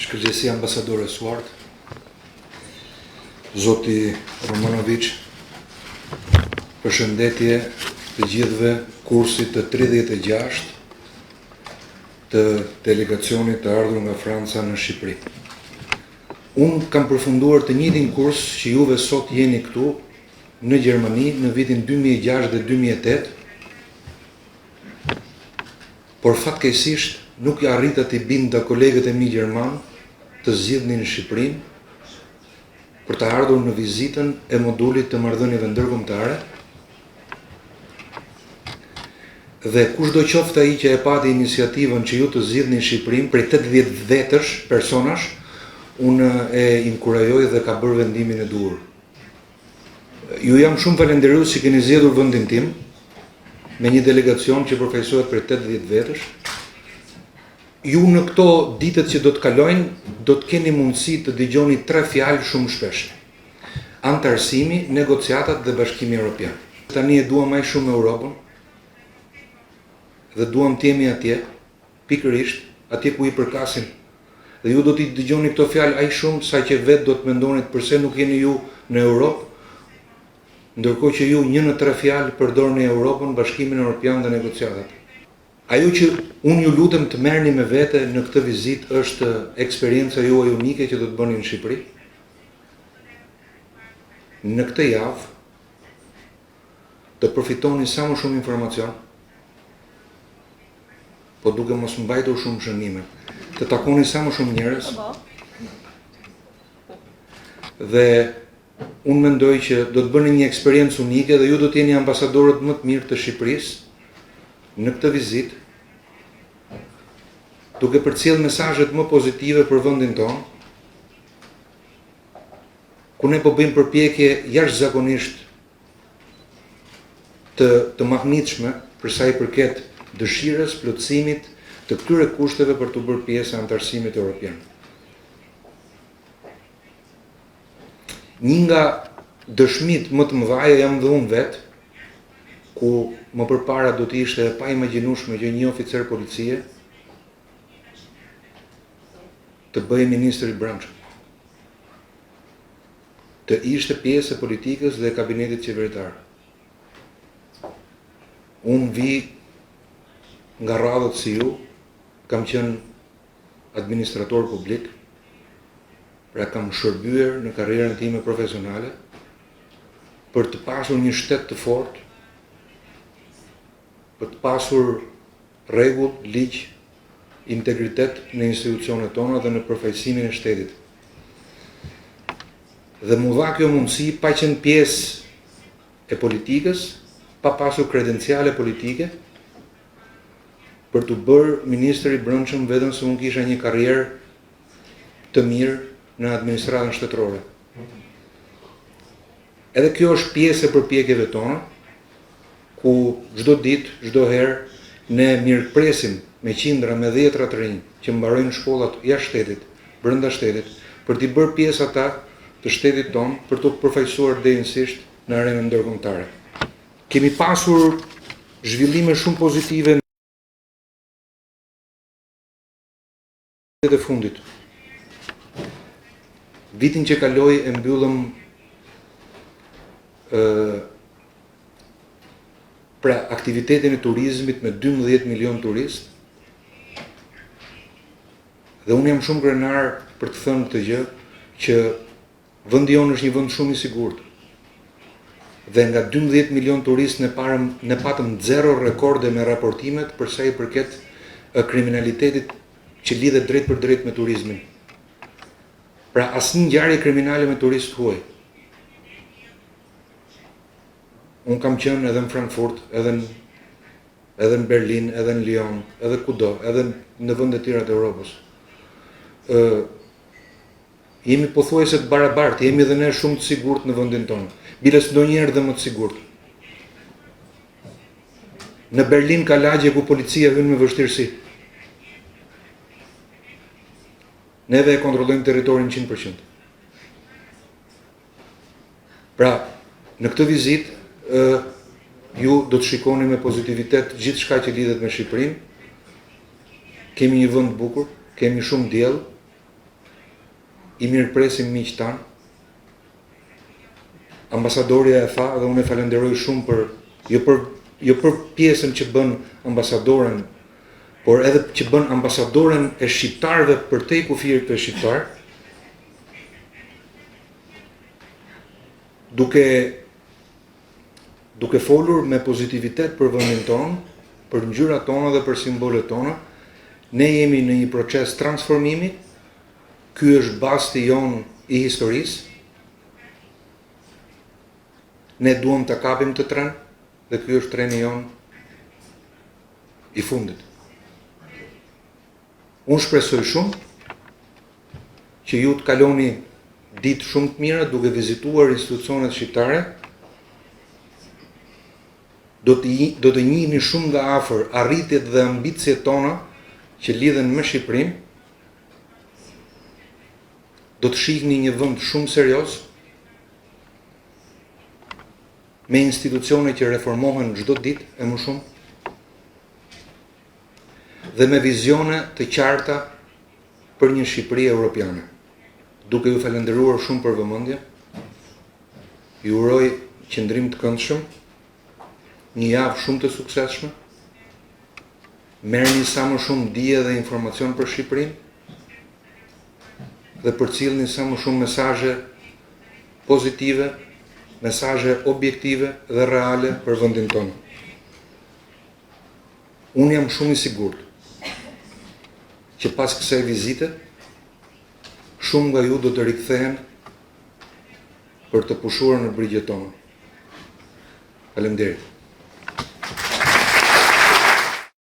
Shkëlqesi ambasadore Suart, Zoti Romanoviç, përshëndetje të gjithëve kursit të 36 të delegacionit të ardhur nga Franca në Shqipëri. Unë kam përfunduar të njëjtin kurs që juve sot jeni këtu në Gjermani në vitin 2006 dhe 2008, Por fatkeqësisht nuk ia arrita t'i binda kolegët e mi gjermanë të zgjidhnin Shqipërinë për të ardhur në vizitën e modulit të marrëdhënieve ndërkombëtare dhe kushdo qoftë ai që e pati iniciativën që ju të zgjidhni Shqipërinë prej 80 vetësh, personash, unë e inkurajoj dhe ka bërë vendimin e duhur. Ju jam shumë falënderues që keni zgjedhur vendin tim me një delegacion që përfaqësohet prej 80 vetësh. Ju në këto ditët që do të kalojnë, do të keni mundësi të dëgjoni tre fjalë shumë shpesh. Anëtarësimi, negociatat dhe Bashkimi Evropian. Tani e duam aq shumë Europën dhe duam të jemi atje, pikërisht atje ku i përkasim. Dhe ju do t'i dëgjoni këto fjalë aq shumë sa që vetë do të mendonit përse nuk jeni ju në Europë, ndërkohë që ju një në tre fjalë përdorni Europën, Bashkimin Europian dhe negociatat. Ajo që unë ju lutem të merrni me vete në këtë vizitë është eksperienca juaj unike që do të bëni në Shqipëri. Në këtë javë të përfitoni sa më shumë informacion, po duke mos mbajtur shumë shënime, të takoni sa më shumë njerëz. Dhe unë mendoj që do të bëni një eksperiencë unike dhe ju do të jeni ambasadorët më të mirë të Shqipërisë në këtë vizitë, duke përcjellë mesazhet më pozitive për vendin tonë, ku ne po bëjmë përpjekje jashtëzakonisht të të mahnitshme për sa i përket dëshirës, plotësimit të këtyre kushteve për t'u bërë pjesë e anëtarësimit europian. Një nga dëshmitë më të mëdha jam dhe unë vetë, ku më përpara do të ishte e paimagjinueshme që një oficer policie të bëhej ministër i brendshëm. Të ishte pjesë e politikës dhe e kabinetit qeveritar. Unë vij nga radhët si ju, kam qenë administrator publik, pra kam shërbyer në karrierën time profesionale për të pasur një shtet të fortë, për të pasur rregull, ligj, integritet në institucionet tona dhe në përfaqësimin e shtetit. Dhe m'u dha kjo mundësi pa qenë pjesë e politikës, pa pasur kredenciale politike, për t'u bërë ministër i brendshëm vetëm se unë kisha një karrierë të mirë në administratën shtetërore. Edhe kjo është pjesë e përpjekjeve tona, ku çdo ditë, çdo herë ne mirëpresim me qindra, me dhjetra të rinj që mbarojnë shkollat jashtë shtetit, brenda shtetit, për t'i bërë pjesë ata të shtetit tonë, për t'u përfaqësuar denjësisht në arenën ndërkombëtare. Kemi pasur zhvillime shumë pozitive e fundit. Vitin që kaloi e mbyllëm ë pra aktivitetin e turizmit me 12 milion turistë. Dhe unë jam shumë krenar për të thënë këtë gjë që Vendi jonë është një vend shumë i sigurt. Dhe nga 12 milion turistë ne parëm ne patëm zero rekorde me raportimet për sa i përket kriminalitetit që lidhet drejtpërdrejt me turizmin. Pra asnjë ngjarje kriminale me turistë huaj. Unë kam qenë edhe në Frankfurt, edhe në edhe në Berlin, edhe në Lyon, edhe kudo, edhe në vende të tjera të Europës. Ë Jemi pothuajse të barabartë, jemi dhe ne shumë të sigurt në vendin tonë. Biles ndonjëherë dhe më të sigurt. Në Berlin ka lagje ku policia hyn me vështirësi. Neve e kontrollojmë territorin 100%. Pra, në këtë vizitë, ë ju do të shikoni me pozitivitet gjithçka që lidhet me Shqipërinë. Kemi një vend të bukur, kemi shumë diell. I mirëpresim miqtë tanë. Ambasadorja e tha dhe unë e falenderoj shumë për jo për jo për pjesën që bën ambasadoren, por edhe që bën ambasadoren e shqiptarëve përtej kufirit të shqiptar, duke duke folur me pozitivitet për vendin tonë, për ngjyrat tona dhe për simbolet tona, ne jemi në një proces transformimi, ky është basti jonë i historisë, ne duam të kapim këtë tren dhe ky është treni jonë i fundit. Unë shpresoj shumë që ju të kaloni ditë shumë të mira duke vizituar institucionet shqiptare, do të do të njihni shumë nga afër arritjet dhe ambiciet tona që lidhen me Shqipërinë. Do të shihni një vend shumë serioz me institucione që reformohen çdo ditë e më shumë dhe me vizione të qarta për një Shqipëri europiane. Duke ju falenderuar shumë për vëmendjen, ju uroj qëndrim të këndshëm, një javë shumë të suksesshme. Merrni sa më shumë dije dhe informacion për Shqipërinë dhe përcillni sa më shumë mesazhe pozitive, mesazhe objektive dhe reale për vendin tonë. Unë jam shumë i sigurt që pas kësaj vizite, shumë nga ju do të rikthehen për të pushuar në brigjet tona. Faleminderit.